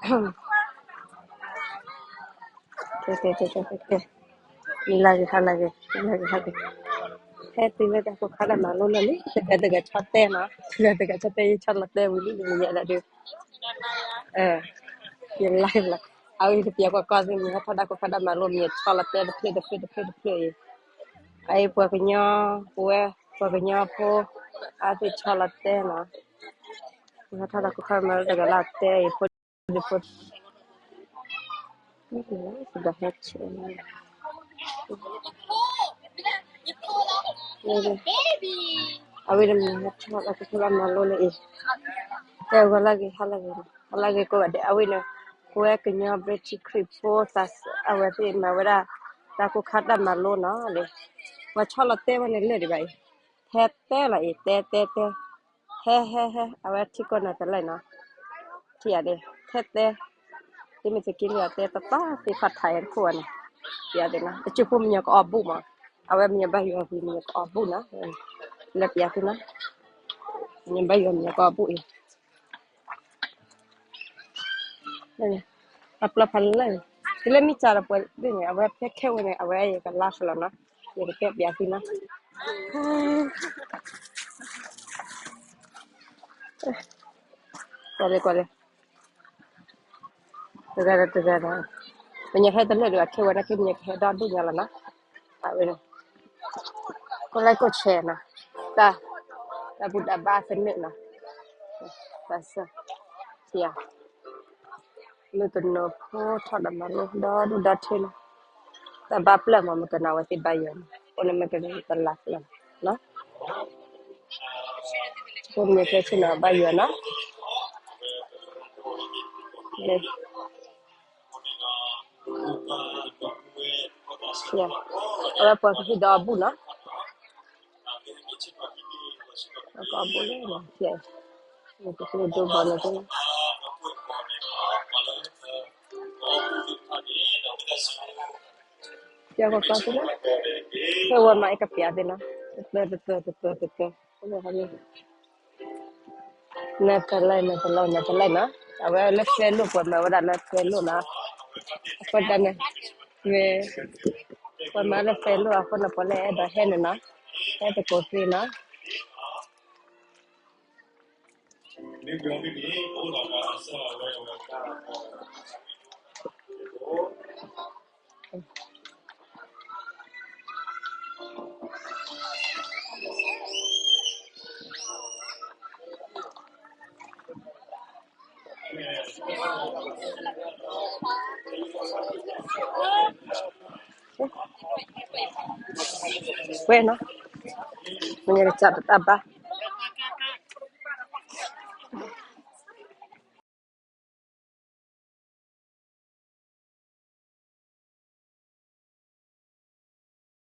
ကဲ ကဲ ကဲ ကဲ ကဲ မ့ၢ်လၢဂ့ၤ ဟါလၢဂ့ၤ မ့ၢ်လၢဂ့ၤ ဟါလၢဂ့ၤ, ဟဲတုၤလၢတၢ်ကိၢ်ခါတၢ်မၤလိလၢာ်လံ, တဂၤတဂၤဆီၣ်တဲနီၤ, တဂၤတဂၤဆီၣ်တဲ ယဆီၣ်လီၤတဲဝံၤလံ မ့ၢ်ယဲဒၣ်ဒုး, ယ live လီၤ, အဝဲတပျဲကွၢ်ကွၢ်သ့ၣ် မ့ၢ်ဟဲထီၣ်တၢ်ကိၢ်ခါတၢ်မၤလိ မ့ၢ်ဆီၣ်လီၤတဲတဖျၢၣ်တဖျၢၣ်တဖျၢၣ်တဖျၢၣ်အံၤ, အအံၤပှၤကညီ, ပဝဲ ပှၤကညီဖိ အါသ့ၣ်ဆီၣ်လီၤတဲနီၤ, မ့ၢ်ဟဲထီၣ်တၢ်ကိၢ်ခါတၢ်မၤလိတဂၤလၢ်တဲအံၤ ဖိ ဒီး အဝဲ အဝဲန့ၣ်မ့ၢ်ဟဲထီၣ်တၢ်ကိၢ်ခါတၢ်မၤလိလၢအံၤ, တဲဝဲလၢဂ့ၤ ဟါလၢဂ့ၤ, ဟါလၢဂ့ၤကိးဂၤဒဲး, အဝဲန့ၣ် ပဝဲကညီဘျၢထံခရံာ်ဖိသးစၢ် အဝဲသ့ၣ်မၤဝဲဒၣ် တၢ်ကိၢ်ခါတၢ်မၤလိနီၤလံ, ပှၤဆီၣ်လီၤတဲဝဲန့ၣ်လၢာ်ဒံးဘၣ်အံၤ, ဟဲတဲလီၤအံၤ တဲတဲတဲ ဟဲဟဲဟဲ အဝဲထံကိးနၤတလၢနီၤ, ထံၣ်ယၤဒၣ် ဟဲတဲ, တမ့ၢ်သုးက့လွံၢ်အတဲတပၢ်သ့ၣ်ဖးထးယဲတခိၣ်ဘၣ်န့ၣ်, ပျးသ့ၣ်နီၤ တကၠိဖိမညီကအီၣ်ဘူၣ်မး, အဝဲမညီဘၣ်ယွၤဝံၤမညီကအီၣ်ဘူၣ်နီၤ, လၢပျးသုနီၤ, မညီဘၣ်ယွၤမညီကအီၣ်ဘူၣ်အံၤ အပျီဖးလၢာ်, တုၤလၢမ့ၢ်စးဒီးပှၤဒ်န့ၣ် အဝဲဖဲခဲဝဲန့ၣ် အဝဲယကလါဖဲလီၤနီၤ, ယကတဲပျးသုနီၤ, ကွၢ်လၢကွၢ်လၢ, တဂၤဒီးတဂၤဒီး, မညီဟဲတလၢာ်ဒီး အခဲဝဲဒၣ်ခဲမညီကဟဲဒီဒူၣ်ညါလီၤနီၤ, အဝဲန့ၣ် ကိးlikeကိးshareနီၤ, တၢ်, တၢ်ဘူၣ်တၢ်ဘါသနၢၣ်နီၤ, တၢ်ဆၢ, ထံၣ်ယၤ, မုၢ်ကနိးဖိထီၣ်ဒီးမၤလိဒီဒူၣ်ဒီထၢနီၤ, တၢ်ဘါပျၢၢ်မး မုၢ်ကနိးအဝဲသ့ၣ်ဘါယွၤန့ၣ် အိၣ်န့ၣ်မုၢ်ကနိးတလါပျၢၢ်နီၤ, ဖိမ့ၢ်ဖဲဆ့ၣ်နီၤဘါယွၤနီၤ, အဝဲပှၤကဟ့ၣ်ဒီးအဘူၣ်နီၤ, အကအီၣ်ဘူၣ်လၢနီၤ, ကဒိဘီန့ၣ်, ပျးကွၢ်ကွၢ်သ့ၣ်နီၤ, ဖဲဝဲမးအကပျးသ့ၣ်နီၤ, တပၢၤတပၢၤတပၢၤတပၢၤ, နတလၢနတလၢနတလၢနီၤ, အဝဲလၢ Facebook ပှၤမၤဝဲဒၣ်လၢ Facebook နီၤ, အဃိတၢ်န့ၣ်, မ့ၢ်, ပှၤမၤလၢ Facebook အဃိန့ၣ် ပှၤလၢအဲၣ်ဒိးဟဲန့ၣ်နီၤ, ဟဲသကိးသ့နီၤ ဝဲနီၤ, မ့ၢ်ကစးတတၢ်ဘါ,